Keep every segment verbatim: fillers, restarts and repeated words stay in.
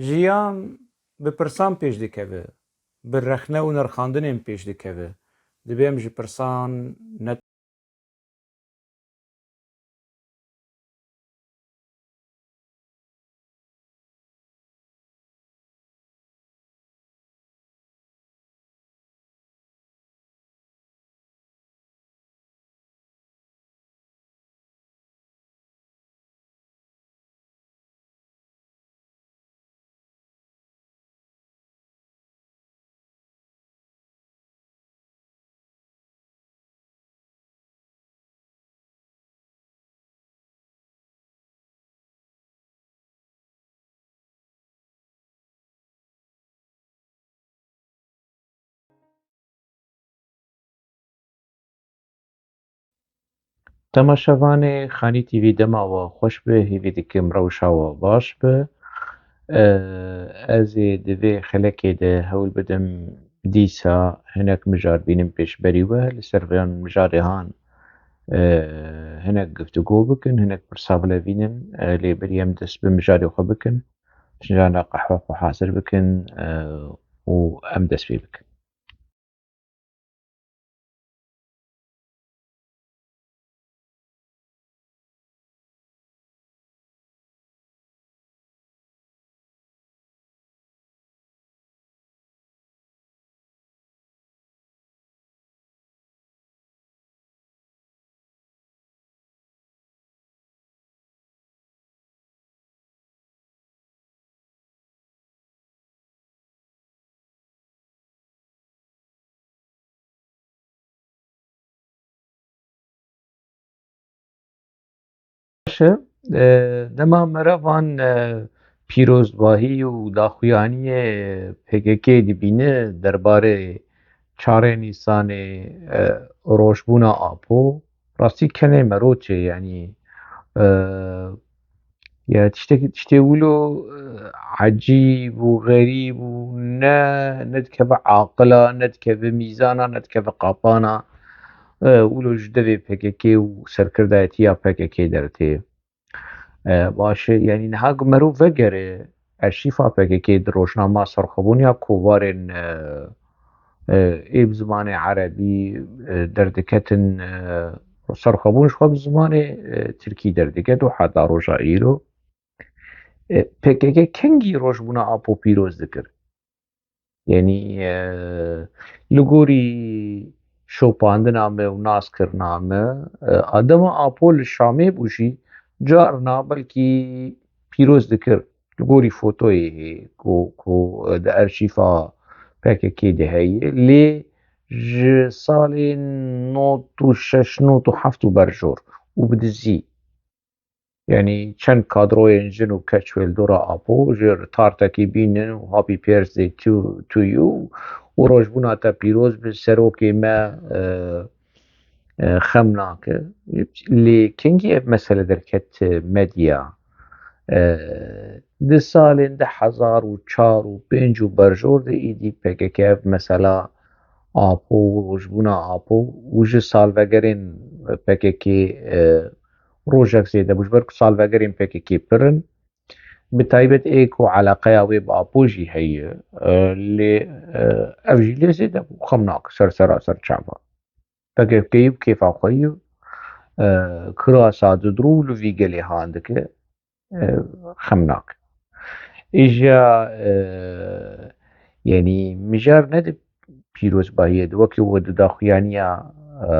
Jiyan bi pirsan pêş dikeve, bi rexne û nirxandinên pêş dikeve. Divê em ji pirsan ne Temaşevanê Xanî T V, dema we xweş be, hêvî dikim rewşa we baş be. E, ez ê di vê xelekê de hewl bidim dîsa hinek mijar bînim pêşberî we, li ser van mijarê han, e, hinek guftûgo bikin, hinek pirsa bilevînin, e, lê berî em dest bi mijarê xwe bikin, fincanê qehwe xwe hazir bikin, e, û em dest pê bikin. Baş e. E, dema me re van, e, pîrozbahî û daxuyaniyê P K K dibîne derbarê çarê Nîsanê, e, rojbûna Apo, rastî kenê meroçê, yanî, e, ya tiştekî, tiştê wilo, e, ecîb û xerîb û ne, ne dikeve aqila, ne dikeve mîzana, ne dikeve qapana, e, wilo ji devê P K K û serkirdayetiya P K K dertê. E, baş e, yanî niha ku merov vegere erşîfa P K K di rojnama serxwebûn ya kovarên, e, e, ê bi zimanê erebî, e, derdiketin, e, serxwebûn ji xwe bi zimanê, e, tirkî derdiket û heta roja îro. E, P K K kengî rojbûna Apo pîroz dikir? Yanî, e, li gorî şopandina me û naskirina me, e, a dema Apo li Şamê bû jî, carna belkî pîroz dikir. Li gorî fotoyê hê ku, ku, e, di erşîfa P K K de heye. Lê ji salên nod û şeş, nod û heft û berjor û bi dizî. Yanî çend kadroyên jin û keç wê li dora Apo ji tartekî bînin û Happy Birthday to, to you û rojbûna te pîroz bi serokê me, e, e, xem nake. Lê kengî ev mesele derket medya? E, di salên du hezar û çar û pênc û berjor de êdî P K K ev mesela Apo û rojbûna Apo û ji salvegerên P K K, e, rojek zêde bû, ji ber ku salvegerên P K K pir in. Bi taybet ê ku eleqeya wê bi Apo jî heye, e, lê, e, ev jî lê zêde bû. Xem nake, ser sera ser çava. P K K bi kêfa xwe ye, e, kirasa didirû û li vî gelê han dike, e, xem nake. Îja, e, yanî mijar ne di pîrozbahiyê de, wekî we di daxuyaniya, e,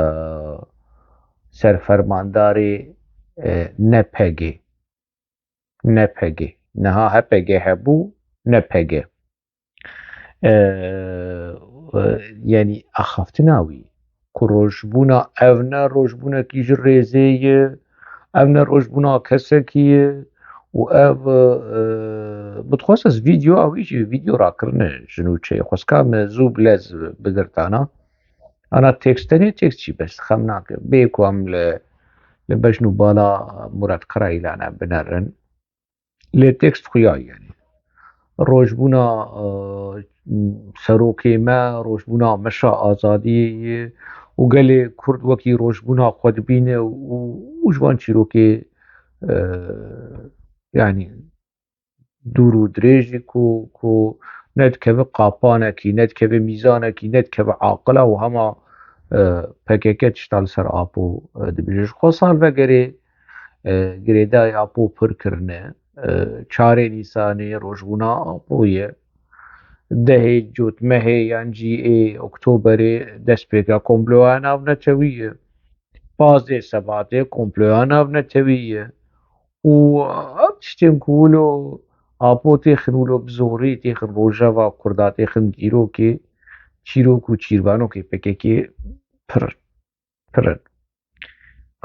serfermandarê, e, ne P G, ne P G. Niha H P G hebû, ne P G. E, e, yanî axaftina wî ku rojbûna ev ne rojbûnekî ji rêzê ye, ev ne rojbûna kesekî ye û ev, e, min dixwest ez vîdeo, ew jî vîdeo rakirine ji nûçeyê. Xwestka me zû bi lez bigirtana. Ana tekst tenê tekst jî bes, xem nake. Bê ku em li, li bejn û bala Murat Karayilan em binerin. Lê tekst xuya, yanî rojbûna, e, serokê me, rojbûna meşa azadiyê ye û gelê Kurd wekî rojbûna xwe dibîne û, û ji van çîrokê, e, yanî dûr û dirêjî ku, ku nedikeve qapanekî, nedikeve mîzanekî, nedikeve aqila û hema, e, P K K tişta li ser Apo, e, dibêje. Ji xwe salvegerê, e, girêdayî Apo pir kirine. E, çarê Nîsanê rojbûna Apo ye. Dehê cotmehê yan jî ê Oktoberê destpêka komploya navnetewî ye. Pazdeh Sebatê komploya navnetewî ye. Û ev tiştên ku wilo Apo têxin, wilo bi zorî têxin rojeva Kurda, têxin dîrokê, çîrok û çîrvanokê P K K pir, pir in.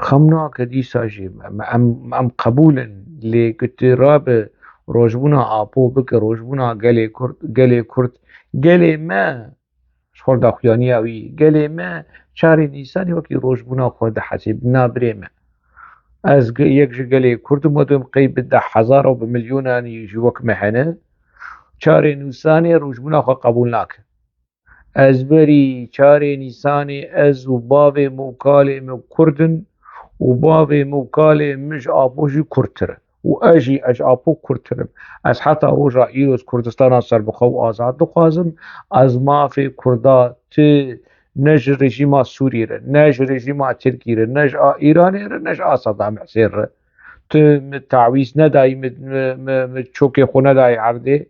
Xem nake dîsa jî em, em, em qebûl in, lê ku tu rabe rojbûna Apo bike rojbûna gelê Kurd, gelê Kurd, gelê me, ji xwe daxuyaniya wî, gelê me çarê Nîsanê wekî rojbûna xwe dihesîb, na birê me. Ez ge-, yek ji gelê Kurd im, we dibim qey bi deh hezar û bi milyonan jî wek me hene. Çarê Nîsanê rojbûna xwe qebûl nake. Ez berî çarê Nîsanê ez û bavê min û kalê min Kurd in û bavê min û kalê min ji Apo jî kurdtir e. Û ez jî, ez ji Apo kurdtir im. Ez heta roja îro ji Kurdistana serbixwe û azad dixwazim. Ez mafê Kurda tu ne ji rejîma Sûrî re, ne ji rejîma Tirkî re, ne ji a Îranê re, ne ji a Sedam Husên re. Tu min tawîz nedayî, min, min, min, min çokê xwe nedayî erdê.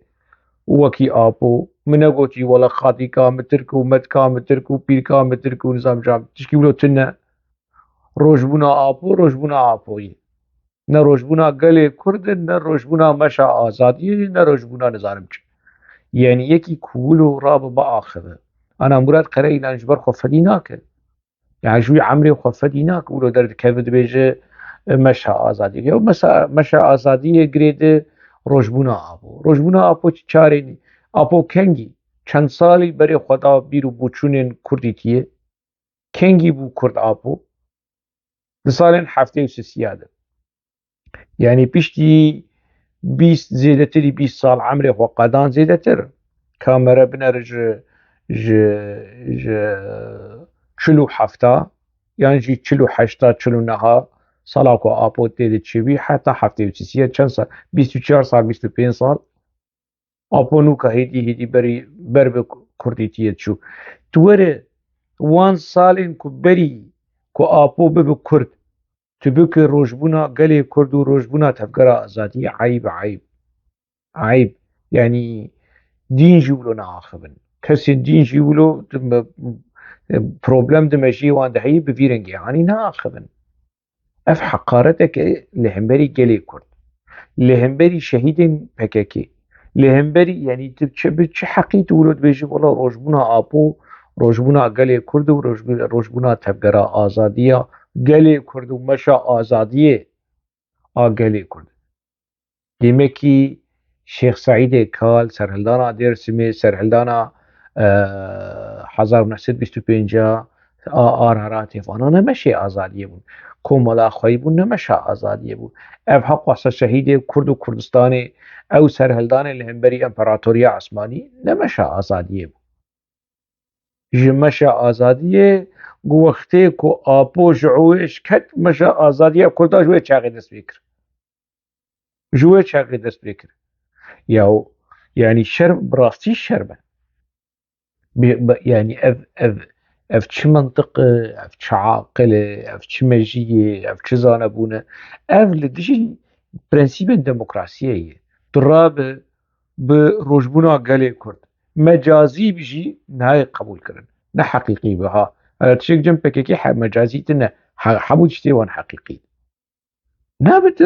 Û wekî Apo, min negotî wele xatîka min Tirk û metka min Tirk û pîrka min Tirk û nizam cam. Tişkî wilo tune. Rojbûna Apo, rojbûna Apoyî. Ne rojbûna gelê Kurd in, ne rojbûna meşa azadiyê, ne rojbûna nizanim çi. Yani yekî ku wilo rabe biaxive. Ana Murad Qereîlan ji ber xwe fedî nake. Yani ji wî emrê xwe fedî nake, wilo derdikeve dibêje, e, meşa azadiyê. Ya meşa, meşa azadiyê girêde rojbûna Apo. Rojbûna Apo çi çarê nî? Apo kengî? Çend salî berê xwe da bîr û boçûnên Kurdîtiyê? Kengî bû Kurd Apo? Di salên heftê û sisiya de. Yani piştî bîst, zêdetirî bîst sal emrê xwe qedan zêdetir. Kamere binere ji, ji, ji çil û hefta, yan jî çil û heşta, çil û neha, sala ku Apo tê de çêbî, heta heftê û sisiya çend sal? Bîst û çar sal, bîst û pênc sal. Apo nûka hêdî hêdî berî ber bi Kurdîtiyê çû. Tu were wan salên ku berî ku Apo bibe Kurd, tu bike rojbûna gelê Kurd û rojbûna tevgera azadiyê, eyb e, eyb. Eyb. Yani dîn jî wilo naaxivin. Kesên dîn jî wilo, problem di mejiyê wan de heye, bi vî rengê hanî naaxivin. Ev heqareteke li hemberî gelê Kurd, li hemberî şehîdên P K K, li hemberî, yani tu çi, bi çi heqî tu wilo dibêjî, wela rojbûna Apo, rojbûna gelê Kurd û rojbû-, rojbûna tevgera azadiya gelê Kurd û meşa azadiyê a gelê Kurd. Demekî Şêx Seîdê Kal, serhildana Dêrsimê, serhildana, e, hezar û neh sed bîst û pênc a, a Araratê, vana ne meşê azadiyê bûn. Komela xweyî bûn, ne meşa azadiyê bû. Ev heqwasa şehîdê Kurd û Kurdistanê, ew serhildanê li hemberî Împeratoriya Osmanî, ne meşa azadiyê bû. Ji meşa azadiyê, ku wextê ku Apo ji ewêj ket, meşa azadiya Kurda ji wê çaxê dest pê kir. Ji wê çaxê dest pê kir. Ya, yani şerm, bi rastî şerm e. Bi, bi, yani ev, ev, ev çi mentiq e, ev çi aqil e, ev çi mejî ye, ev çi zanebûn e? Ev li dijî prensîbên demokrasiyê ye. Tu rabe bi rojbûna gelê Kurd. Mecazî bi jî nayê qebûlkirin. Ne heqîqî bi ha. Eger tiştek cem P K K he-, mecazî tine. He-, hemû tiştê wan heqîqî. Nabe tu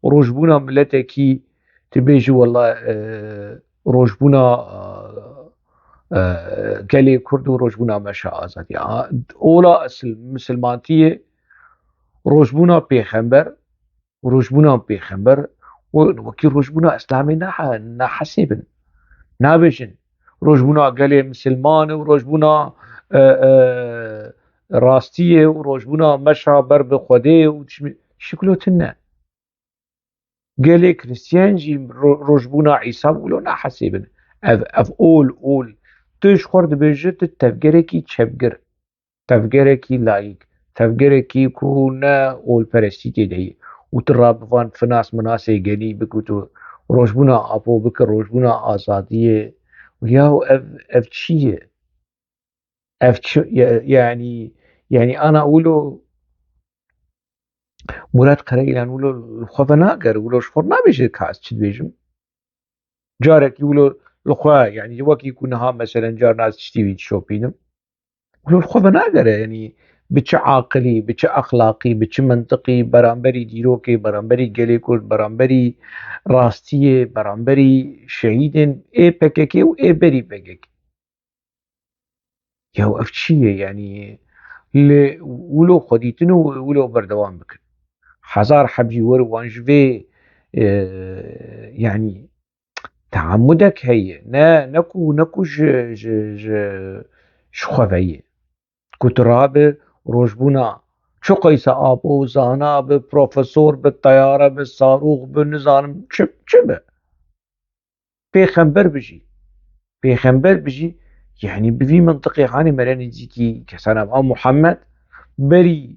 rojbûna miletekî tu bêjî wela, e, rojbûna, e, e, gelê Kurd û rojbûna meşa azadî. A, ola esil misilmantiyê rojbûna pêxember, rojbûna pêxember we-, wekî rojbûna Îslamê nahe-, nahesêbin. Nabêjin rojbûna gelê misilman û rojbûna, e, e, rastiyê û rojbûna meşa ber bi Xwedê û tişt-, şiklo tune. Gelê Kristiyan jî ro-, rojbûna Îsa wilo nahesêbin. Ev, ev ol, ol. Tu ji xwe dibêje tu tevgerekî çepgir. Tevgerekî layîk, tevgerekî ku ne olperestî tê de ye û tu rabe van finas minasê genî bik û tu Rojbûna Apo bike rojbûna azadiyê. Ya ev, ev çi ye? Ev çi, ya-, yanî, yanî ana wilo Murat Karayilan wilo li xwe venagere, wilo ji xwe nabêje ka ez çi dibêjim. Carekî wilo li xwe, yanî wekî ku niha meselen carna ez tiştî wî dişopînim. Wilo li xwe venagere, yanî bi çi aqilî, bi çi exlaqî, bi çi mentiqî beramberî dîrokê, beramberî gelê Kurd, beramberî rastiyê, beramberî şehîdên ê P K K û ê berî P K K. Ya ev çi ye? Yanî lê wilo xwe dîtin û wilo berdewam bikin. Hezar heb jî werin wan ji vê, e, yanî teamudek heye. Ne, ne ku, ne ku ji, ji, ji, ji xwe ve ye. Ku tu rabe rojbûna çi qeyse Apo, zana be, profesor be, teyare be, sarûx be, nizanim çi, çi be. Pêxember bijî. Pêxember bijî, yanî bi vî mintiqê hanê mere nêzîkî kesana va Muhammed berî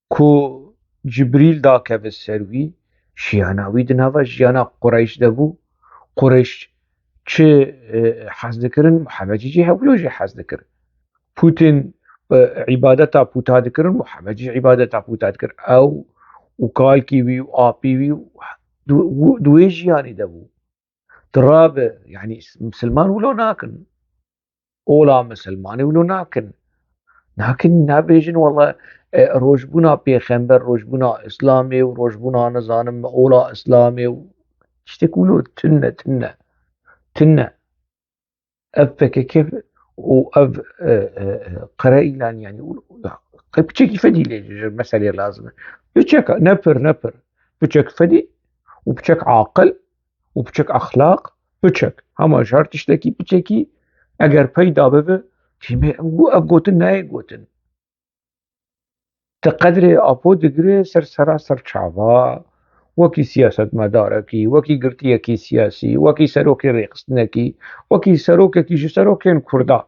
ku Cibrîl dakeve ser wî, jiyana wî di nava jiyana Qureyş de bû. Qureyş çi, e, hez dikirin, Muhammedî jî hewlo jî hez dikir. Putin, e, îbadeta puta dikirin, Muhammed jî îbadeta puta dikir. Ew û kalkî wî û apî wî û du-, û-, di wê jiyanê de bû. Tu rabe, yanî misilman wilo nakin. Ola misilmanê wilo nakin. Nakin, nabêjin wele, e, rojbûna pêxember, rojbûna Îslamê û rojbûna nizanim ola Îslamê û tiştek wilo tune, tune. Tune. Ev P K K û ev, e, e, e, Karayilan yanî û, û, ya, qey piçekî fedî lê ji meselê lazim e. Piçek, ne pir, ne pir. Piçek fedî û piçek aqil û piçek exlaq, piçek. Hema ji her tiştekî piçekî eger peyda bibe, tîmê ev, ev gotin nayê gotin. Ti qedrê Apo digire ser sera ser çava, wekî siyasetmedarekî, wekî girtiyekî siyasî, wekî serokê rêxistinekî, wekî serokekî ji serokên Kurda.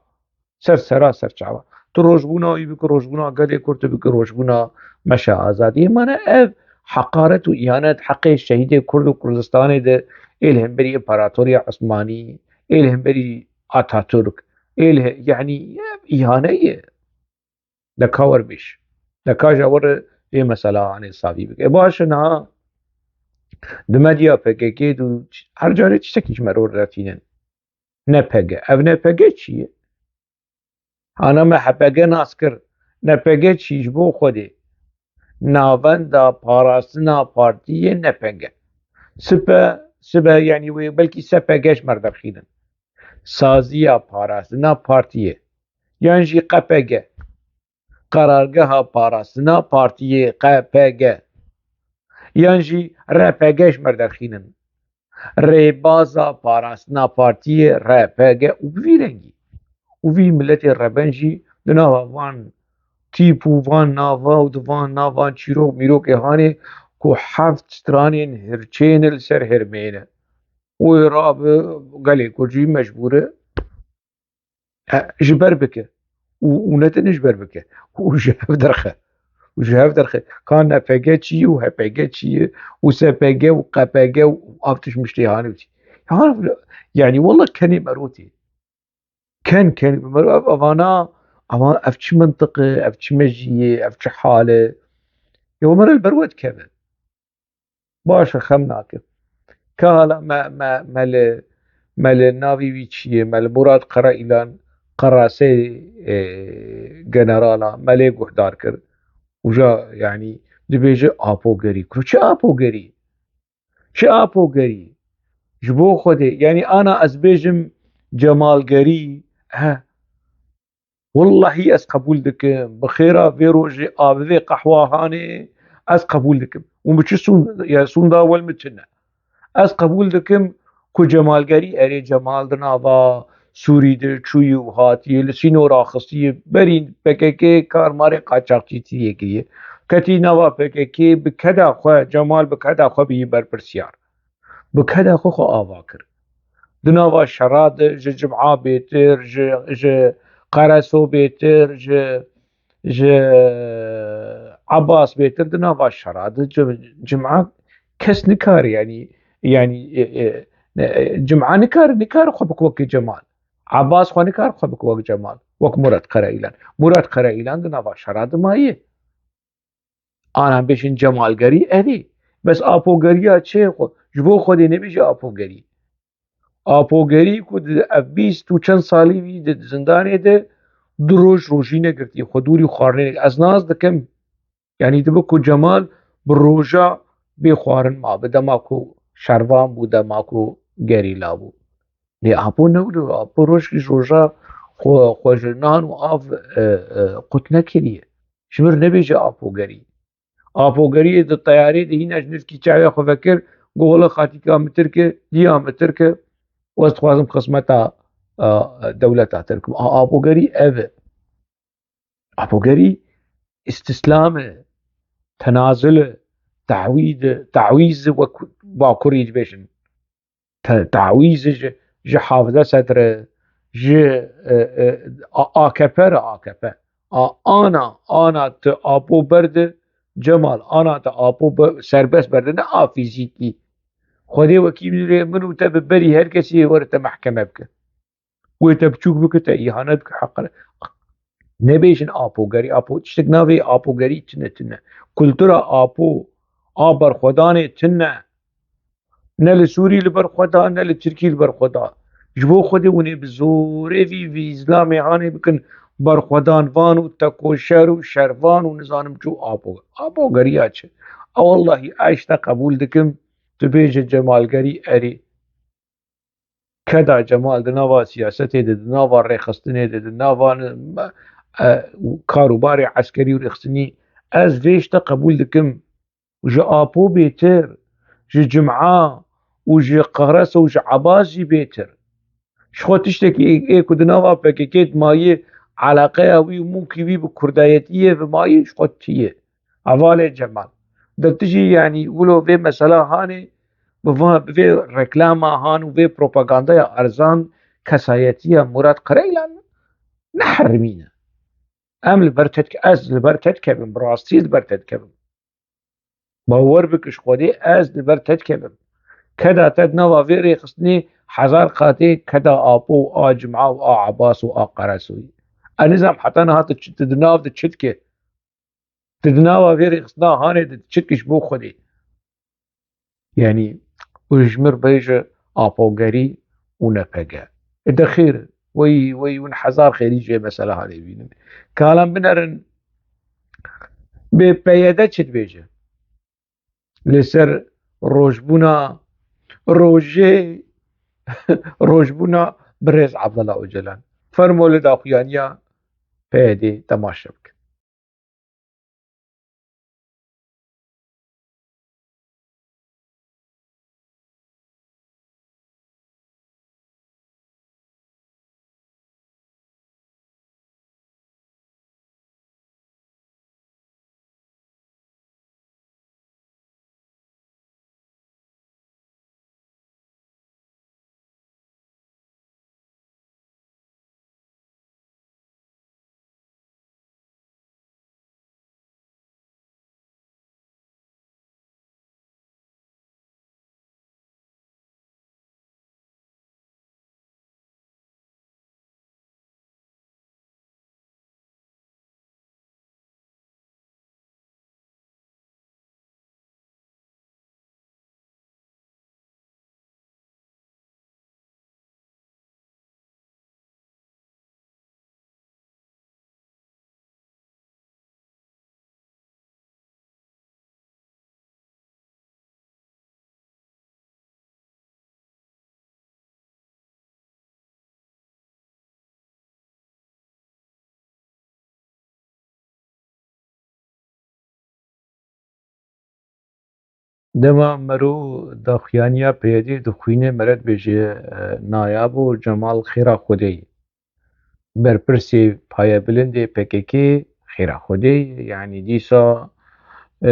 Ser sera ser çava. Tu rojbûna wî bike rojbûna gelê Kurd, tu bike rojbûna meşa azadiyê. Mane ev heqaret û îhanet heqê şehîdê Kurd û Kurdistanê de ê li hemberî împaratoriya Osmanî, ê li hemberî Atatürk, ê li he-, yanî ev îhane ye. De ka werbêj. De ka ji we re vê mesela anê savî bike. E, baş e, niha di medya P K K de her carê tiştekî ji me re dertînin. N P G. Ev N P G çi ye? Ana me H P G nas kir. N P G çi ji bo Xwedê? Navenda Parastina Partiyê N P G. Sipe, sibe, yanî wê belkî S P G ji me re derxînin. Saziya Parastina Partiyê. Yan jî Q P G. Qerargeha Parastina Partiyê, Q P G. Yan jî R P G ji me re derxînin. Rêbaza Parastina Partiyê, R P G û bi vî rengî. Û vî miletê reben jî di nava van tîp û van nava û di van navan çîrok mîrokê hanê ku heft stranên hirçê ne li ser hermê ne. Wê rabe gelê Kurd jî mecbûr e e, ji ber bike. Û, û ne tenê ji ber bike. Û ji hev derxe. Û ji hev derxe. Ka N P G çi ye û H P G çi ye û S P G û Q P G û av tişt miştê hanê û çi. Ya, yanî wele kenê merotê. Ken, ken, mero-, ev, evana, evan, ev çi mintiq e, ev çi mejî ye, ev çi hal e. Ya, we mere li ber we dikeve. Baş e, xem nake. Ka hala me, me, me li, me li navî wî çi ye? Me li Murat Karayilan, Qerasê, e, generala, me lê guhdar kir. Uca, yanî, dibêje Apogerî. Kuro çi Apogerî? Çi Apogerî? Ji bo Xwedê, yanî, ana ez bêjim Cemalgerî, he. Wellahî ez qebûl dikim. Bi xêra vê rojê a bi vê qehwa hanê ez qebûl dikim. Û min çi sûnd, ya sûnda wel min tune. Ez qebûl dikim ku Cemalgerî erê Cemal di nava Sûrî de çûyî û hatiye, li sînor axistiye, berî P K K karmarê qaçaxçîtiyê kiriye. Ketî nava P K K, bi keda xwe, Cemal bi keda xwe bihî berpirsiyar. Bi keda xwe xwe ava kir. Di nava şera de ji Cima bêtir, ji, ji Qereso bêtir, ji, ji Abbas bêtir di nava şera de Ci-, Cima kes nikare, yanî Yanî, e, e, ne, e, Cuma nikar, nikar xwe bik wekî Cemal. Abbas xwe nikar xwe bik wek Cemal. Wek Murat Karayilan. Murat Karayilan di nava şera de maye. Ana bêjin Cemalgerî ev e. Bes Apogeriya çi xwe? Ji bo Xwedê nebêje Apogerî. Apogerî ku di ev bîst û çend salî wî di zindanê de du roj rojî negirtiye, xwe dûrî xwarinê. Ez nas dikim. Yanî dibe ku Cemal bi roja bê xwarin mabe, dema ku şervan bû, dema ku gerîla bû. Lê Apo ne wilo, Apo roj ji roja xwe, xwe ji nan û av, e, e, qut nekiriye. Ji mir nebêje Apogerî. Apogeriyê di teyarê de hîna ji nirkî çavê xwe vekir, got, wele xatîka min tirk e, diya min tirk e, û ez dixwazim xizmeta, e, dewleta tirk. A, Apogerî ev e. Apogerî îstîslam e, tenazul e, tawîd e, tawîz e, wek Bakurî dibêjin. Te-, tawîz e ji, ji hevdeh sedre, ji, e, e, A-, AKP re, AKP. A, ana, ana tu Apo berde, Cemal, ana tu Apo be-, serbest berde, ne a fîzîkî. Xwedê wekî min rê, min û te bi berî her kesî were te mehkeme bike. Wê te biçûk bike, te îhanet bike, heqare. Nebêjin Apogerî, Apo, tiştek navê Apogerî tune, tune. Kultura Apo, a berxwedanê tune. Ne li Sûrî li ber xwe da, ne li Tirkî li ber xwe da. Ji bo Xwedê hûn ê bi zorê vî, vî îzlamê hanê bikin berxwedanvan û tekoşer û şervan û nizanim çû Apo. Apogeriya çi? A wellahî ez te qebûl dikim, tu bêje Cemalgerî erê. Keda Cemal di nava siyasetê de, di nava rêxistinê de, di nava, e, karûbarê eskerî û rêxistinî, ez vê ji te qebûl dikim. Ji Apo bêtir, ji Cuma û ji Qeres û ji Ebas jî bêtir. Ji xwe tiştekî ê, ê ku di nava P K K de mayî, eleqeya wî û mûkî wî bi kurdayetiyê ve mayî, ji xwe tî ye. Hevalê Cemal. De tu jî, yanî, wilo vê mesela hanê, bi va-, bi vê reklama han û vê propagandaya erzan kesayetiya Murat Karaylan neherimîne. Em li ber te dike-, ez li ber te dikevim, bi rastî li ber te dikevim. Bawer bike ji Xwedê, ez li ber te dikevim. Keda te di nava vê rêxistinê hezar qatê keda Apo û a Cuma û a Ebas û a Qeresoyî. Ez nizam heta niha tu çi, tu di nav de çi dike? Tu di nava vê rêxistina hanê de çi dike ji bo Xwedê? Yanî, û ji mir bêje Apogerî û N P G. E de xêr, wey, wey, hûn hezar xêrî jê mesela hanê bînin. Kalan binerin, bê P Y D çi dibêje? Li ser rojbûna rojê, rojbûna birêz Abdullah Ocalan. Fermo li daxuyaniya P Y D temaşe bikin. Dema mero daxuyaniya P Y D dixwîne, mere dibêje, e, nayabo Cemal xêra Xwedê ye. Berpirsê payebilindê P K K xêra Xwedê ye. Yanî dîsa, e,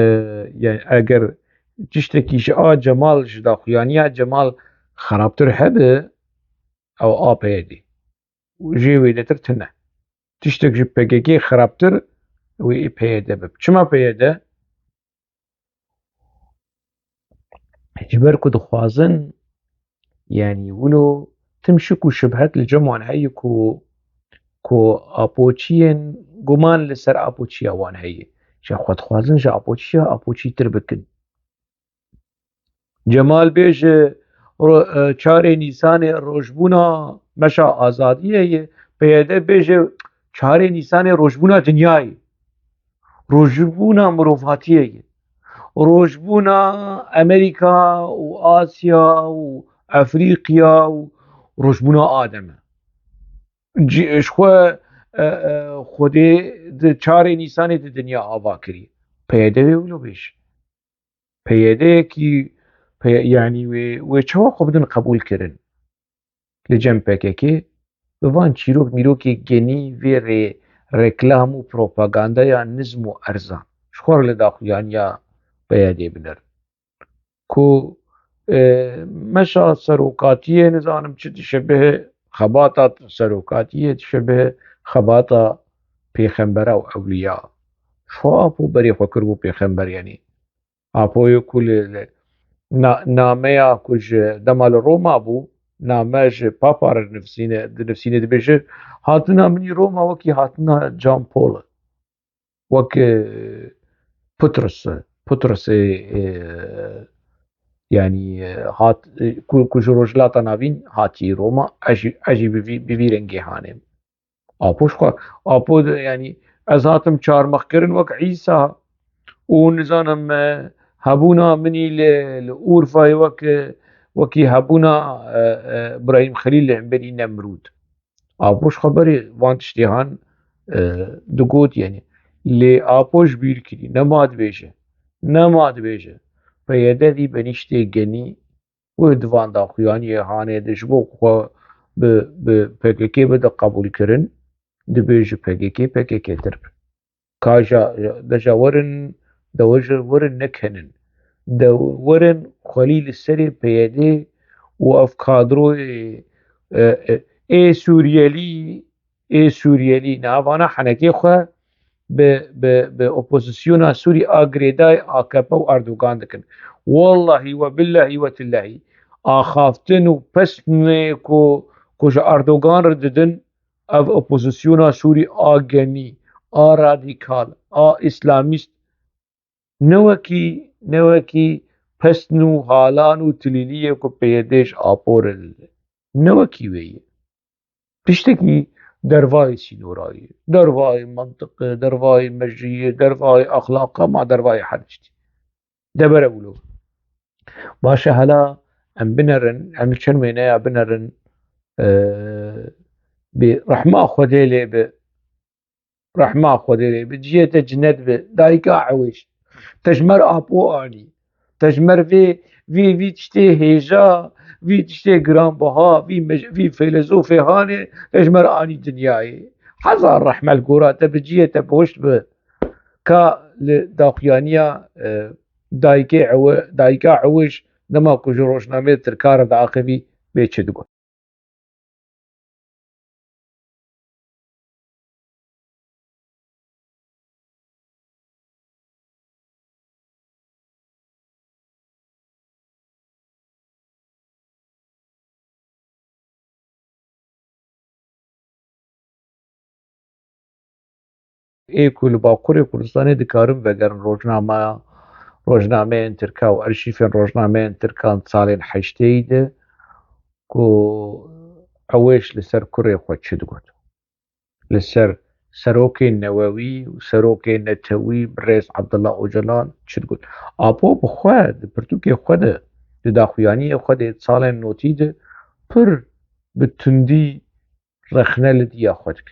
yanî eger tiştekî ji a Cemal, ji daxuyaniya Cemal xerabtir hebe, ew a P Y D. Jê wênetir tune. Tiştek ji P K K xerabtir wê ê P Y D bib. Çima P Y D? Ji ber ku dixwazin, yanî wilo tim şik û şibhet li cem wan heye ku, ku apoçiyên guman li ser apoçiya wan heye. Ji xwe dixwazin ji apoçiya apoçîtir bikin. Cemal bêje ro-, e, çarê Nîsanê rojbûna meşa azadiyê ye, P Y D bêje çarê Nîsanê rojbûna dinyayê, rojbûna mirovatiyê ye, rojbûna Amerîka û Asya û Efrîqya û rojbûna Adem e. Ji, ji xwe, e, e, Xwedê di çarê Nîsanê di dinya ava kiriye. P Y D wê wilo bêje. P Y D yekî, P-, yanî wê, wê çawa xwe bidin qebûl kirin? Li cem P K K, bi van çîrok mîrokê genî vê rê reklam û propagandaya nizm û erzan. Ji xwe re li daxuyaniya P Y D binerin. Ku, e, meşa serokatiyê nizanim çi dişebihe, xebata serokatiyê dişebihe xebata pêxembera û ewliya. Ji xwe Apo berê xwe kiribû pêxember, yanî Apoyê ku li, li na-, nameya ku ji dema li Roma bû, name ji Papa re dinivîsîne, dinivîsîne dibêje, hatina min î Roma wekî hatina Jean Paul e. Wek, e, Petrus e. Petrus e, e, yanî, e, hat, e, ku, ku ji Rojhilata Navîn hatî Roma, ez jî, ez jî bi vî, bi vî rengê hanê. Apo ji xwe, Apo de, yanî ez hatim çarmixkirin wek Îsa û nizanim, e, hebûna min î li, li Urfayê wek, e, wekî hebûna, e, e, Îbrahîm Xelîl li hemberî Nemrûd. Apo ji xwe berê van tiştê han, e, digot, yanî lê Apo ji bîr kirî, nema dibêje, nema dibêje. P Y D vî benîştê genî û di van daxuyaniyê hanê de ji bo ku xwe bi, bi P K K bide qebûlkirin, dibêje P K K, P K K tir be. Ka ja, de ja werin, de we ji werin nekenin. De werin xwelî li serê P Y D û ev kadroyê, e, e, ê Sûriyelî, ê Sûriyelî navana henekê xwe bi, bi, bi opozisyona Sûrî a girêdayê A K P û Erdogan dikin. Wallahî we billahî we tillahî axaftin û pesnê ku, ku ji Erdogan re didin, ev opozisyona Sûrî a genî, a radîkal, a îslamîst ne wekî, ne wekî pesn û halan û tilîliyê ku P Y D ji Apo re dide. Ne wekî wê ye. Tiştekî dervayê sînorayê, dervayê mentiqê, dervayê mejiyê, dervayê exlaqa, ma dervayê her tiştî. De bere wilo. Baş e, hela em binerin, em li çend wêneya binerin, e, bi rehma Xwedê lê bi, rehma Xwedê lê bi, cihê te cinet bi, dayika Ewêş. Te ji me re Apo anî. Te ji me re vê, vê, vî tiştê hêja, vî tiştê giranbiha, vî mej-, vî feylezofê hanê, te ji me re anî dinyayê. Hezar rehme li gora te bi, cihê te boşt bi. Ka li daxuyaniya, e, dayikê Ewe-, dayika Ewêş, dema ku ji rojnameyê Tirka re diaxivî, bê çi digot. Ê ku li Bakurê Kurdistanê dikarin vegerin rojnama, rojnameyên Tirka û erşîfên rojnameyên Tirkan salên heşteyî de ku Ewêş li ser kurê xwe çi digot. Li ser serokê Newewî û serokê netewî birêz Abdullah Ocalan çi digot. Apo bi xwe di pirtûkê xwe de, di daxuyaniyê xwe de salên notî de pir bi tundî rexne li diya xwe dike.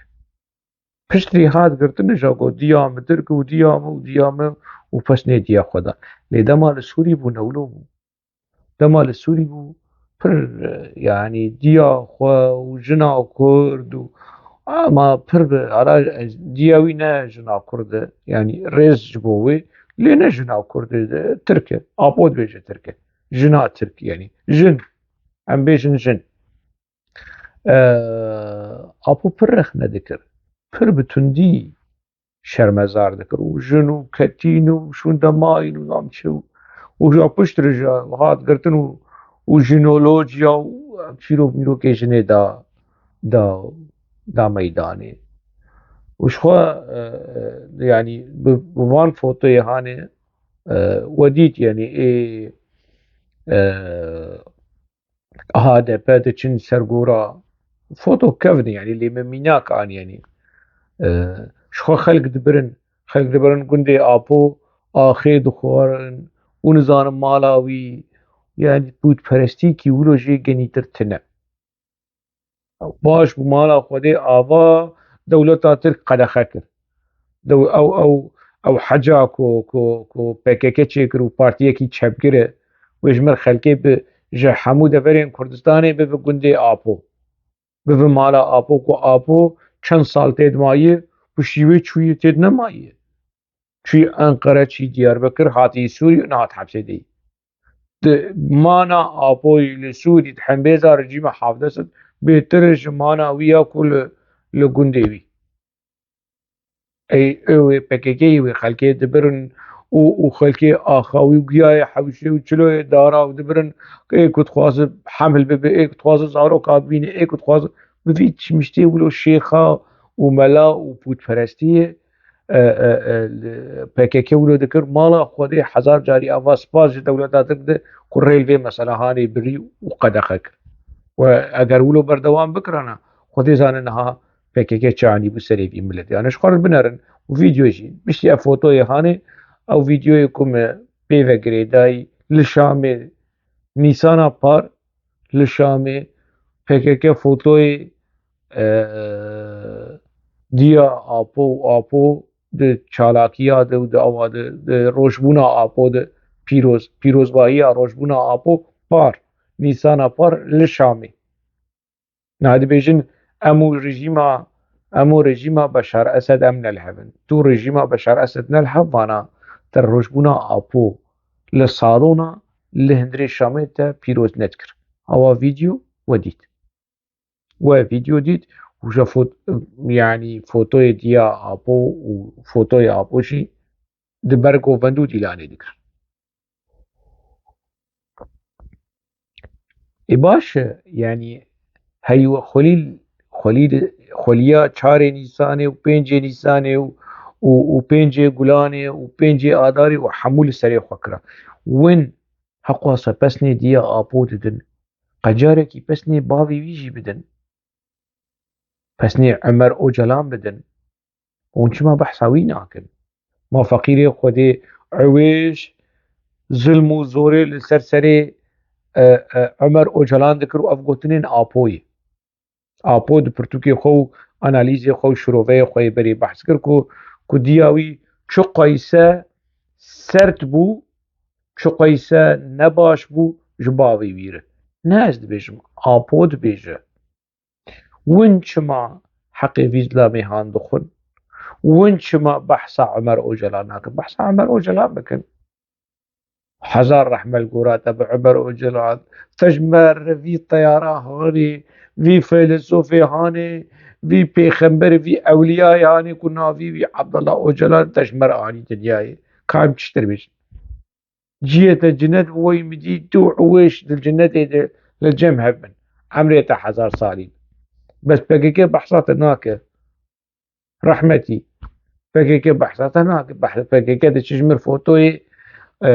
Pişt rî hat girtin, ja got, diya min Tirk û diya min û diya min û pesnê diya xwe da. Lê dema li Sûrî bû, ne wilo bû. Dema li Sûrî bû, pir, e, yanî diya xwe û jina Kurd û, ama pir bi, ara, e, diya wî ne jina Kurd e, yanî rêz ji bo wê, lê ne jina Kurd e, Tirk e. Apo dibêje Tirk e. Jina Tirk, yanî jin. Em bêjin jin. E, Apo pir rexne dikir. Pir bi tundî şermezar dikir û jin û ketîn û şûndemayîn û nam çi û û ja piştre ji hat girtin û, û jinolojiya û çîrok mîrokê jinê da, da, da meydanê. Û ji xwe, e, e, yanî bi, bi van fotoyê hanê, e, we dît, yanî ê, e, H D P diçin ser gora. Foto kevin, yanî lê me mînak an, yanî, e, ji xwe xelk dibirin, xelk dibirin gundê Apo, axê dixwarin û nizanim mala wî, yanî pûtperestîkî wilo jê genîtir tine. Baş bû, mala Xwedê ava dewleta Tirk qedexe kir. Dew-, ew, ew, ew heca ku, ku, ku P K K çêkir û partiyekî çepgir e, wê ji mir xelkê bi, ji hemû deverên Kurdistanê bibe gundê Apo. Bibe mala Apo, ku Apo çend sal tê dimayî, piştî wê çûyî tê dinemayî. Çûyî Enqere, çûyî Diyarbekir, hatî Sûrî û nehat hepsê de yî. Di mana Apoyî li Sûrî di hembêza rejîma Hafdesê bêtir ji mana wî ya ku li, li gundê wî. Ey, ê wê P K K'yî wê xelkê dibirin û, û xelkê axa wî û giyayê hewşê û çiloyê dara û dibirin, ê ku dixwaze hemil bibe, ê ku dixwaze zaroka bibîne, ê ku dixwaze bi vî çimiştê wilo şêxa û mela û pûtperestiyê, e, e, e, li P K K wilo dikir, mala Xwedê hezar carî ava spas ji dewleta Tirk de ku rê li vê meselehanê birî û qedexe kir. We eger wilo berdewam bikirana, Xwedê zane niha P K K çi anîbû serê vî miletê. Yanî ji xwe re binerin û vîdeo jî. Piştî ev fotoyê hanê, ew vîdeoyê ku me pê ve girêdayî li Şamê, Nîsana par li Şamê P K K fotoyê, e, Diya Apo û Apo di çalakiya de û di awa de, di rojbûna Apo de pîroz, pîrozbahiya rojbûna Apo par, Nîsana par li Şamê. Niha dibêjin, em û rejîma, em û rejîma Beşar Esed em nelihevin. Tu rejîma Beşar Esed nelihev, vana te rojbûna Apo li salona, li hundirê Şamê te pîroz nedikir. Awa vîdeo we dît. We vîdeo dît û ji fot-, yanî fotoyê Diya Apo û fotoyê Apo jî di ber govend û dîlanê dikirin. Ê baş e, yanî heyî we xwelî, xwelî, xweliya çarê Nîsanê û pêncê Nîsanê û, û, û pêncê Gulanê û pêncê Adarê û hemû li serê xwe kira. Win heqwasa pesnê Diya Apo didin. Qecarekî pesnê bavê wî jî bidin. Pesnê Ömer Ocalan bidin. Hûn çima behsa wî nakin? Ma feqîrê Xwedê Ewêş zilm û zorê li ser serê, e, e, Ömer Ocalan dikir û ev gotinên Apoyê. Apo di pirtûkê xwe û analîzê xwe û şiroveyê xwe yê berê behs kir ku, ku diya wî çi qayse sert bû, çi qayse nebaş bû ji bavê wî re. Ne ez dibêjim, Apo dibêje. Win çima heqê vî zilamê han dixwin? Win çima behsa Ömer Ocalan nakin? Behsa Ömer Ocalan bikin. Hezar rehme li gora te bi Ömer Ocalan. Te ji me re vî teyara hanê, vî feylesofê hanê, vî pêxemberê, vî ewliyayê hanê ku navî wî Abdullah Ocalan, te ji me re anî dinyayê. Ka em çi tê bêjin? Cihê te cinet bi weyî min dî, tu û Ewêş di cinetê de li cem hev bin. Emrê te hezar salî. Bes P K K behsa te nake. Rehmetî. P K K behsa te nake. Behsa P K K diçe ji mir fotoyê, e,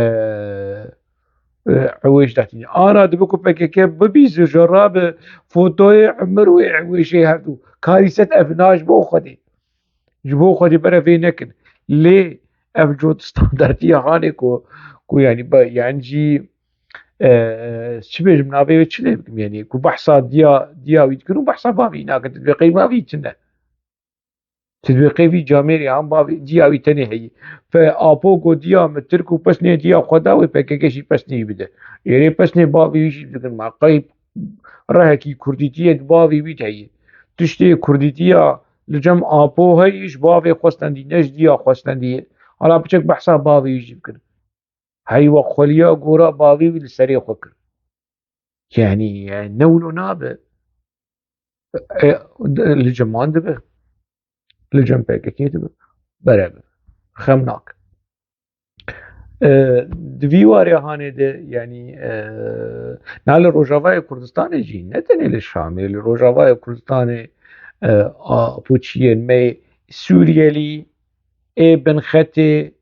e, Ewêş datîne. Ana dibe ku P K K bibî zirjara bi fotoyê Emir û Ewêşê hevdû. Karîset ev na ji bo Xwedê. Ji bo Xwedê bere vê nekin. Lê ev cot standartiya hanê ku, ku yanî be, yanî jî, e, çi bêjim, navê wê çi lê bikim, yanî ku behsa diya, diya wî dikin û behsa bavî nakin, tu dibê qey bavî tune. Tu dibê qey vî camêrê han bavî, diya wî tenê heyî. Fe Apo got diya min Tirk û pesnê diya xwe da wê P K K jî pesnê wî bide. Êrê pesnê bavî wî jî bikin ma qey rehekî kurdîtiyê di bavê wî de heye. Tiştê kurdîtiya li cem Apo heye ji bavê xwe stendî, ne ji diya xwe stendî ye. Hala piçek behsa bavê wî jî bikin. Hey we xweliya gora bavê wî li serê xwe kir. Yanî, e, ne wilo nabe. E, li cem wan dibe. Li cem P K K dibe. Bere be. Xem nakin. E, di vî warê hanê de, yanî, e, na li Rojavayê Kurdistanê jî, ne tenê li Şamê, li Rojavayê Kurdistanê, e, apoçiyên me Sûriyelî, ê bin xetê,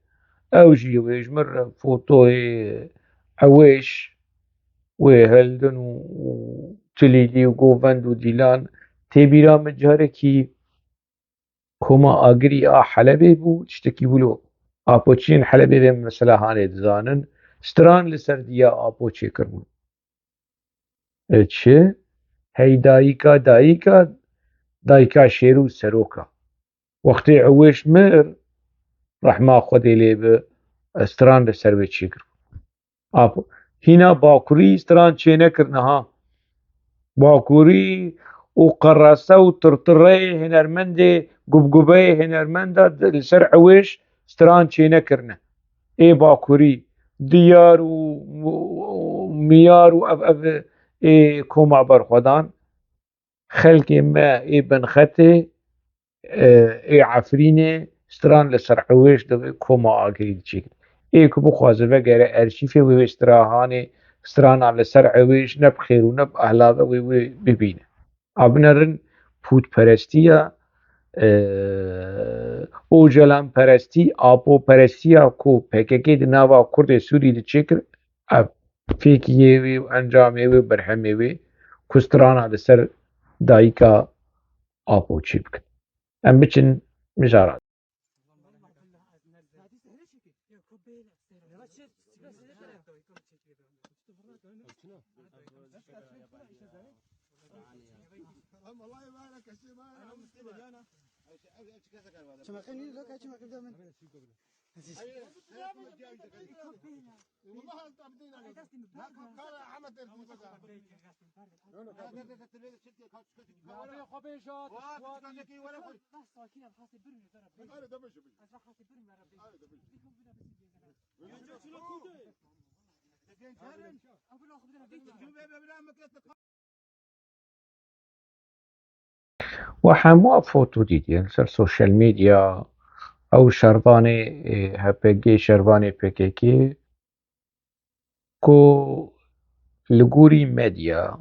ew jî wê ji min re fotoyê ewêş wê hildin û, û tilîlî û govend û dîlan tê bîra min carekî koma agirî a Helebê bû, tiştekî wilo apoçiyên Helebê vê mesela hanê dizanin, stran li ser diya apoçê kiribûn. E, çi? Hey dayika, dayika, dayika şêr û seroka. Wextê Ewêş mir, rehma Xwedê lê bi, stran li ser wê çêkir. Apo, hîna Bakurî stran çênekirine ha. Bakurî û qerese û tirtireyê hênermendê, gubgubeyê hênermenda di, li ser Ewêş stran çênekirine. Ê Bakurî, Diyar û, û, û Miyar û ev, ev ê koma berxwedan. Xelkê me ê binxetê, e, ê Efrînê stran li ser Ewêş di koma agirî diçêkin. Ê ku bixwaze vegere erşîfê wê, wê strahanê, strana li ser Ewêş ne bi xêr û ne bi ehla ve wê, wê bibîne. A binerin pûtperestiya, e, ocalanperestî, apoperestiya ku P K K di nava Kurdê Sûrî diçêkir, ev fêkiyê wê û encamê wê û berhemê wê ku strana li ser dayika Apo çî bikin. Em biçin mijara. We hemû ev foto dîtiye li ser sosyal medya, ew şervanê, e, H P G, şervanê P K K, ku li gorî medya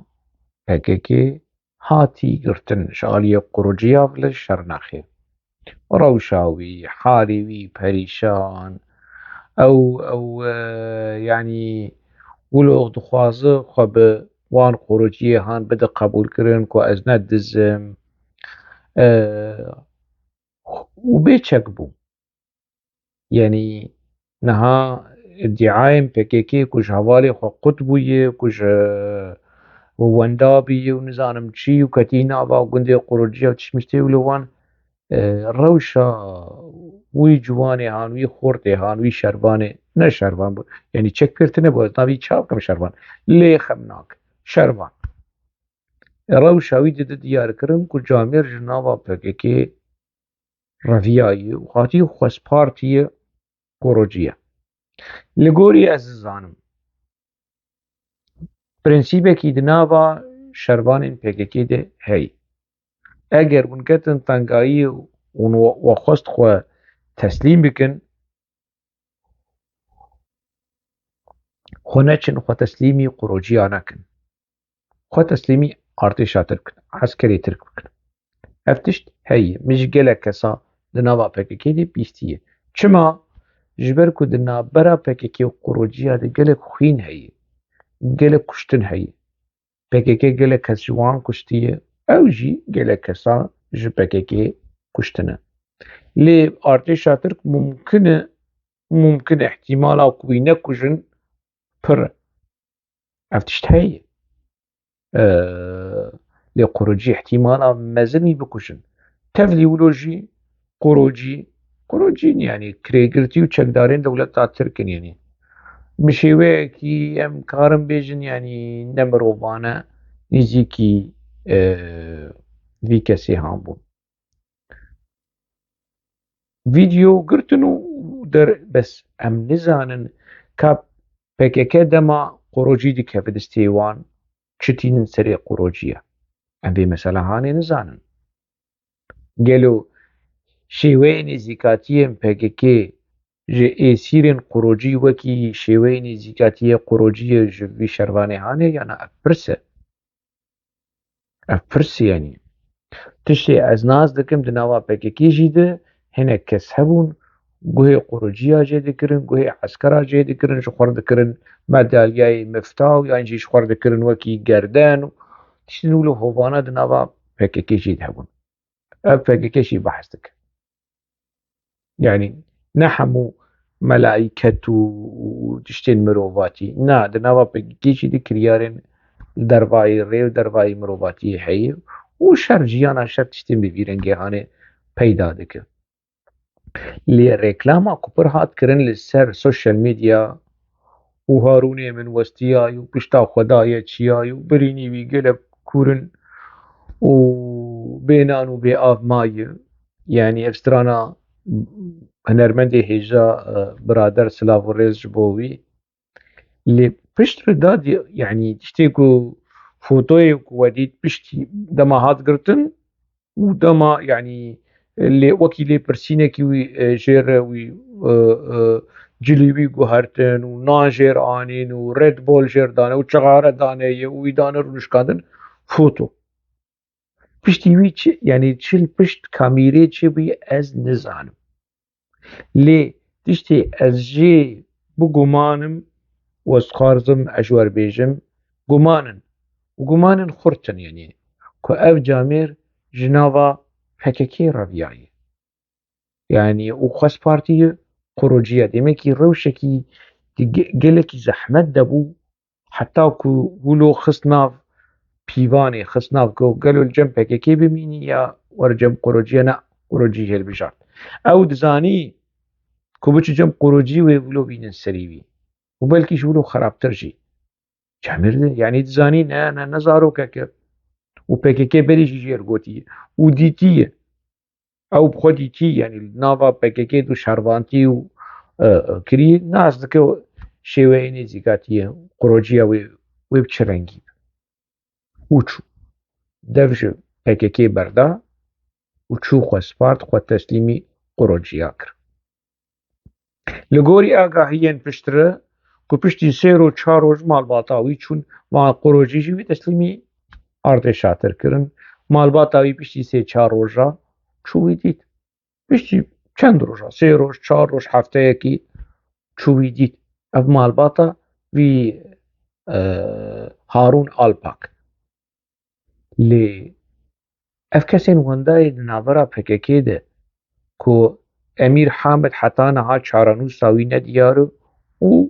P K K hatî girtin ji aliyê quruciya li Şirnexê. Rewşa wî, halê wî perîşan, ew, ew, e, yanî wilo dixwaze xwe bi wan quruciyê han bide qebûlkirin ku ez ne diz im, e, û bêçek bû. Yanî niha îdiayên P K K ku ji hevalê xwe qut bûye, ku ji wenda bûye û nizanim çi û ketî nava gundê quruciya û tişmiştê û li wan, e, rewşa wî ciwanê han, wî xortê han, wî şervanê, ne şervan bû, yanî çekgirtine bû, ez navî çav kim şervan, lê xem nakin, şervan. Rewşa wî dide diyarkirin ku camêr ji nava P K K reviyaye û hatî xwestpartiyê quruciye. Li gorî ez dizanim, prensîbekî di nava şervanên P K K de heye. Eger hûn ketin tengayî û hûn we, we xwest xwe teslîm bikin, xwe neçin, xwe teslîmî quruciya nekin. Xwe teslîmî artêşa Tirk bikin, eskerê Tirk bikin. Ev tişt heye. Min ji gelek kesa di nava P K K de bîstiye. Çima? Ji ber ku di navbera P K K û quruciya de gelek xwîn heye. Gelek kuştin heye. P K K gelek kes ji wan kuştiye. Ew jî gelek kesa ji P K K kuştine. Lê artêşa Tirk mumkin e, mumkin e, îhtîmala ku wî nekujin pir e. Ev tişt heye. Ee, lê qurucî îhtîmala mezin wî bikujin. Tevlî wilo jî qurucî, qurucî, yanî kirêgirtî û çekdarên dewleta Tirk in, yanî bi şêweyekî em karin bêjin, yanî ne mirovane, nêzîkî, e, vî kesê han bûn. Vîdeo girtin û der, bes em nizanin ka P K K dema qurucî dikeve destê wan, çi tînin serê quruciya. Em vê mesela hanê nizanin. Gelo şêweyê nêzîkatiyên P K K ji êsîrên qurocî wekî şêweyê nêzîkatiyê qurociyê ji vî şervanê hane, yana ev pirs e? Ev pirs e, yanî. Tiştê ez nas dikim, di nava P K K jî de hinek kes hebûn, guhê qurociya jê dikirin, guhê eskera jê dikirin, ji xwe re dikirin medalyayê mifta û yan jî ji xwe re dikirin wekî gerden û tiştên wilo hovana di nava P K K jî de hebûn. Ev P K K jî behs dike. Yanî ne hemû melaîket û, û tiştên mirovatî. Na, di nava P K K jî de kiryarên li dervayî rê û dervayî mirovatiyê heye û şer jiyana şer tiştên bi vî rengê hanê peyda dike. Lê reklama ku pir hat kirin li ser sosyal medya û Harûnê min westiyayî û pişta xwe daye çiyayî û birînî wî gelek kûr in û bê nan û bê av maye. Yanî ev strana hunermendê hêja, e, birader, silav û rêz ji bo wî. Lê piştre da di-, yanî tiştê ku fotoyê ku we dît piştî dema hat girtin, û dema, yanî, lê wekî lêpirsînekî wî, e, jê re wî, e, e, cilî wî guhertin û nan jêr anîn û Red Bull jêr dane û çixare dane ye û wî dane rûnişkandin, foto. Piştî wî çi, yanî çi li pişt kamîrê çi bûye, ez nizanim. Lê tiştê ez jê bigumanim û ez dixwazim ez ji we re bêjim, guman in. Û gumanên xurt in, yanî ku ev camêr ji nava P K K re viyaye. Yanî û Xwest Partî qurociya demekî rewşekî di ge-, gelekî zehmet de bû, heta ku wilo xist nav pîvanê, xist nav ku gelo li cem P K K bimînî ya were cem qurociya, ne, qurocî jê dibijart. Ew dizanî ku biçi cem qurocî wê wilo bînin serî wî. Û belkî ji wilo xerabtir jî. Camêr de, yanî dizanî ne, ne, ne zarokek e. Û P K K berî jî jê re gotiye. Û dîtiye. Ew bi xwe dîtî, yanî li nava P K K du şervantî û, e, e, kirî, nas dike şêweyê nêzîkatiyê, qurociya wê, wê bi çi rengî be. Û çû. Dev ji P K K berda û çû xwe spart, xwe teslîmî qurociya kir. Li gorî agahiyên piştre ku piştî sê roj, çar roj malbata wî çûn, ma qurocî jî wî teslîmî ardê şatir kirin. Malbata wî piştî sê çar roja çû wî dît. Piştî çend roja, sê roj, çar roj, hefteyekî çû wî dît. Ev malbata wî, e, Harûn Alpak. Lê ev kesên wendayê di navbera P K K de ku Emîr Hamid heta niha çarenûsa wî nediyar û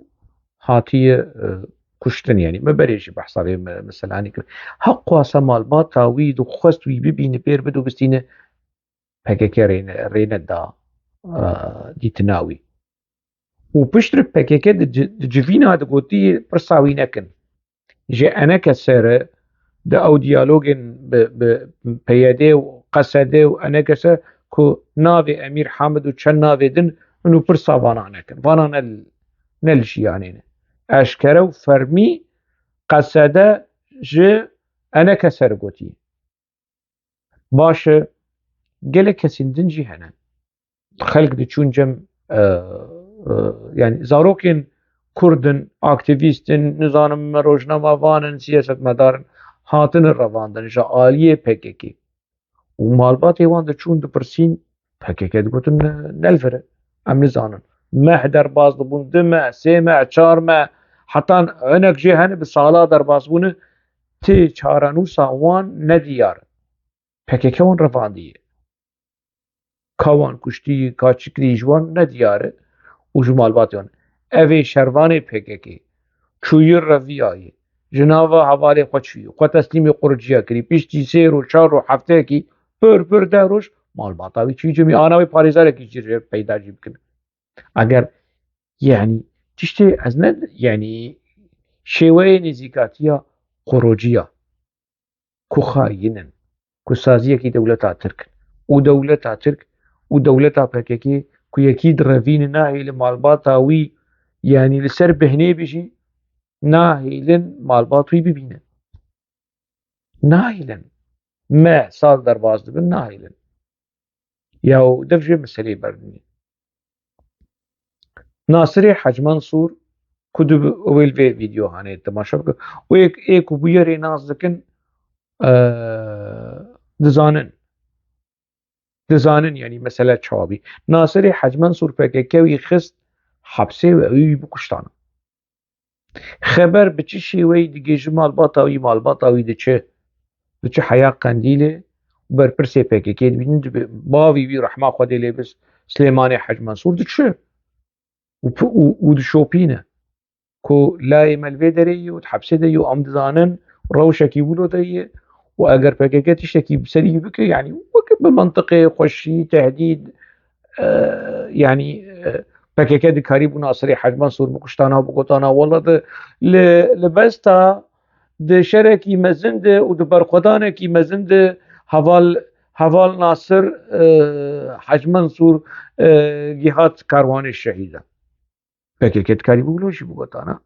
hatiye, e, kuştin, yanî me berê jî behsa vê me-, meselanê kir. Heq xwasa malbata wî dixwest wî bibîne, pêr bide û bistîne, P K K rê ne-, rê neda, e, dîtina wî. Û piştre P K K di ci-, di civîna digotî pirsa wî nekin. Ji eneke sere di ew diyalogên bi, bi P Y D û Q S D û eneke ser ku navê Emîr Hamid û çend navê din in û pirsa vana nekin. Vana ne, ne li jiyanê ne. Eşkere û fermî Q S D ji eneke ser gotiye. Baş e, gelek kesên din jî hene. Xelk diçûn cem, e, e, yanî zarokên Kurd in, aktîvîst in, nizanim me rojnamevan in, siyasetmedar in, hatine revandin ji aliyê P K K. Û malbatê wan diçûn dipirsîn, P K K digotin, ne, ne li vir e. Em nizanin. Meh derbas dibûn, du meh, sê meh, çar meh, heta hinek jê hene bi sala derbas bûne, ti çarenûsa wan nediyar. P K K wan revandiye. Ka wan kuştî, ka çi kirî ji wan nediyar e û ji malbatê wan. Ev ê şervanê P K K çûyî reviyayê, ji nava hevalê xwe çûyî, xwe teslîmî qurciya kirî, piştî sê roj, çar roj, hefteyekî, pir pir deh roj malbata wî çûyî cemî, ana wê parêzarekî jî peyda jî bikin. Eger, yanî, tiştê ez ne, yanî, şêweyê nêzîkatiya qurociya ku xayîn in, ku saziyekî dewleta Tirk in û dewleta Tirk û dewleta P K K ku yekî direvîne, nahêle malbata wî, yanî li ser behnê bijî, nahêlin malbat wî bibîne. Nahêlin. Me sal derbas dibin, nahêlin. Ya û dev jê meseleyê berdinê. Nasirê Hec Mensûr, ku di ewil vê vîdeo hanê temaşe bike, û ê, ê ku bûyerê nas dikin, e, dizanin. Dizanin, yanî mesele çawa bî. Nasirê Hec Mensûr P K K wî xist hepsê û ew wî bikuştana. Xeber bi çi şêweyî digê ji malbata wî, malbata wî diçe, diçe heya Qendîlê û berpirsê P K K dibînin, dibe, bavî wî rehma Xwedê lê be Silêmanê Hec Mensûr diçe û pi-, û, û dişopîne. Ku layê me li vê derê ye û di hepsê de ye û em dizanin rewşekî wilo de ye û eger P K K tiştekî bi serî wî bike, yanî weke bi mentiqê, xweşî, tehdîd, e, yanî, e, P K K dikarîbû Nasirê Hec Mensûr bikuştana û bigotana, wela di, li, li besta di şerekî mezin de û di berxwedanekî mezin de heval, heval Nasir, e, Hec Mensûr, e, gihat karwanê şehîdan. P K K dikarîbû wilo jî bigotana.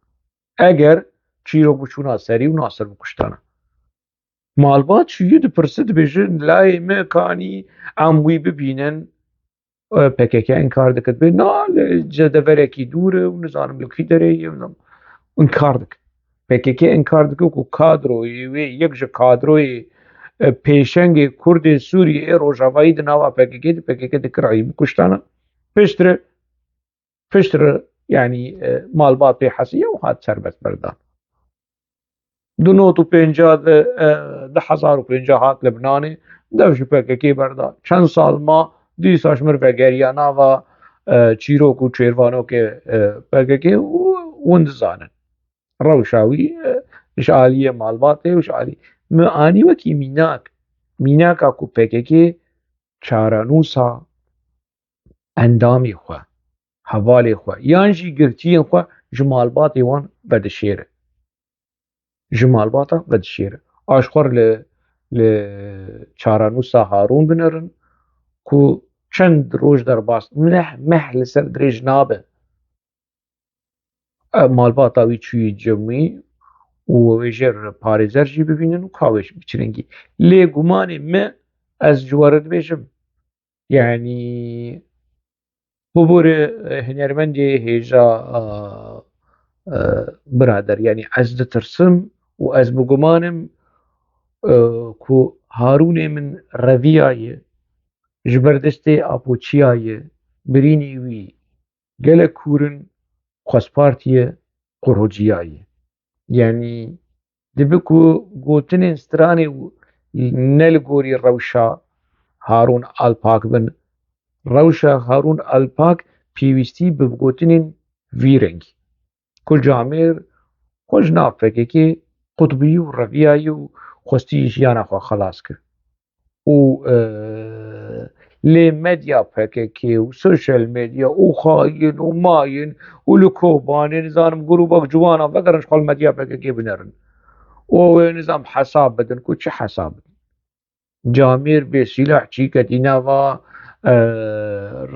Eger çîrok biçûna serî û Nasir bikuştana. Malbat çûyî dipirse, dibêje, layê me kanî em wî bibînin, e, P K K inkar dike, dibê, na, li cedeverekî dûr e û nizanim li kî derê ye, nizanim, inkar dike. P K K inkar dike ku kadroyê wê, yek ji kadroyê, e, pêşengê Kurdê Sûriyê ê Rojavayî di nava P K K de, P K K dikir ey bikuştana. Piştre, piştre, yanî, e, malbat pê hesiye û hat serbest berdan. Di nod û pênca de, e, di hezar û pênca hat Libnanê, dev ji P K K berda. Çend sal ma, dîsa ji mir vegeriya nava, e, çîrok û çêrvanokê, e, P K K û hûn dizanin. Rewşa wî, e, ji aliyê malbatê û ji alî-, min anî wekî mînak. Mînaka ku P K K çarenûsa endamê xwe, hevalê xwe yan jî girtiyên xwe ji malbatê wan vedişêre. Ji malbata vedişêre. A ji xwe re li, li çarenûsa Harûn binerin ku çend roj derbas, meh, meh li ser dirêj nabe. E, malbata wî çûyî cem wî û wê jê re parêzer jî bibînin û ka wê jî bi çi rengî. Lê gumanê me, ez ji we re dibêjim, yanî, bibore, e, hunermendê hêja, e, e, birader, yanî ez ditirsim û ez bi guman im, e, ku Harûnê min reviyaye, ji ber destê Apoçiya ye, birînê wî gelek kûr in, xwezpartiye, qurociya ye. Yanî dibe ku gotinên stranê û ne li gorî rewşa Harûn Alpak bin. Rewşa Harûn Alpak pêwîstî bi gotinên vî rengî. Ku camêr xwe ji nav P K K qutbî û reviyayî û xwestî jiyana xwe xelas kir. Û, e, lê medya P K K û sosyal medya û xayin û mayin û li Kobanê, nizanim, grûbek ciwanan vegerin ji xwe li medya P K K binerin. Û wê nizam hesab bidin, ku çi hesab bidin? Camêr bê sîlah çî ketî nava, e,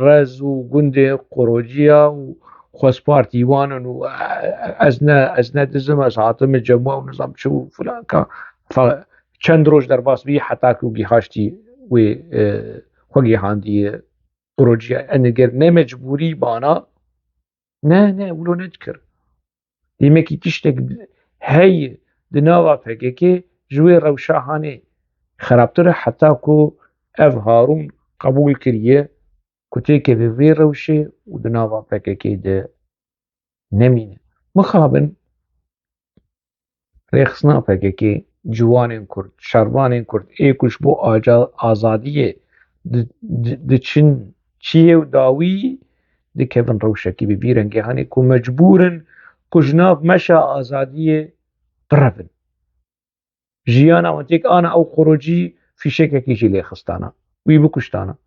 rez û gundê qurociya û xwezpartî wan in û, e, ez ne, ez ne dizim, ez hatime cem we û nizam çi û filan ka. Fa-, çend roj derbas bî heta ku gihaştî wê, e, xwe gihandiye qurociya. Eger ne mecbûrî bana, ne, ne, wilo nedikir. Demekî tiştek heye di nava P K K ji wê rewşa hanê xerabtir e, heta ku ev Harûn qebûl kiriye ku têkeve vê rewşê û di nava P K K de nemîne. Mixabin rêxistina P K K, ciwanên Kurd, şervanên Kurd ê ku ji bo aca-, azadiyê di-, di-, diçin çiyê û dawî dikevin rewşekî bi vî rengê hanê ku mecbûr in ku ji nav meşa azadiyê birevin. Jiyana wan têk ana ew qurocî fîşekekî jî lê xistana. Wî bikuştana.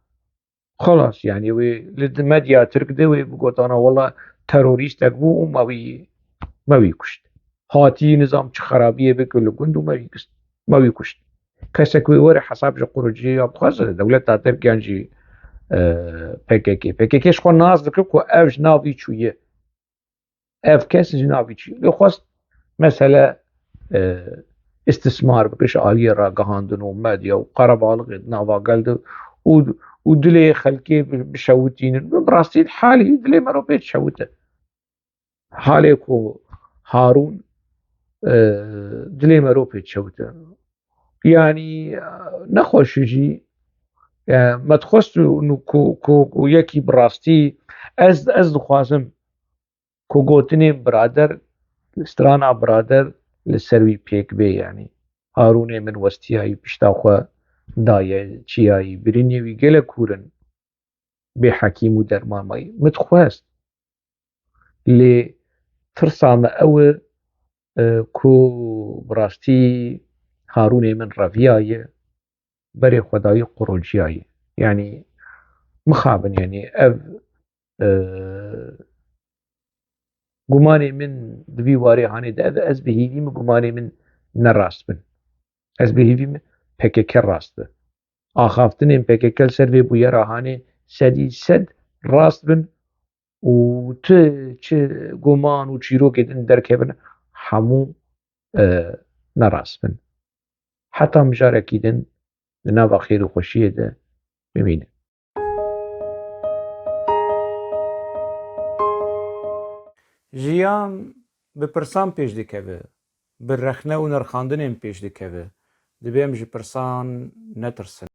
Xelas, yanî wê li di medya Tirk de wê bigotana, wela terorîstek bû û me wî, me wî kuşt. Hatî nizam çi xerabiyê bike li gund û me wî kist, me wî kuşt. Kesek wê were hesab ji qurociya bixwaze, dewleta Tirk yan jî, e, P K K. P K K ji xwe nas dike ku ev ji nav wî çûye. Ev kes ji nav wî çûye. Lê xwest mesele, e, îstismar bike ji aliyê ragihandin û medya û qerebalixê di nava gel de û, û dilê xelkê bi-, bişewitînin. Bi rastî di halî dilê merov pê dişewite. Halê ku Harûn, e, dilê me ro pê çewte. Yanî, e, nexweşî jî, e, me dixwest û ku, ku, ku yekî bi rastî ez, ez dixwazim ku gotinên birader, strana birader li ser wî pêk bê, yanî. Harûnê min westiyayî pişta xwe daye çiyayî, birînê wî gelek kûr in, bê hekîm û derman mayî. Min dixwest. Lê tirsa me ew e, e, ku bi rastî Harûnê min reviyaye, berê xwe dayî qurociyaye. Yanî mixabin, yanî ev, e, gumanê min di vî warê hanê de ev, ez bi hîvî min gumanê min ne rast bin. Ez bi hîvî min P K K rast bi. Axaftinên P K K li ser vê bûyera hanê sedî sed rast bin û tu çi guman û çîrokê din derkevin, hemû, e, ne rast bin. Heta mijarekî din di nava xêr û xweşiyê de bimînin. Jiyan bi pirsan pêş dikeve, bi rexne û nirxandinên pêş dikeve. Divê em ji pirsan netirsin.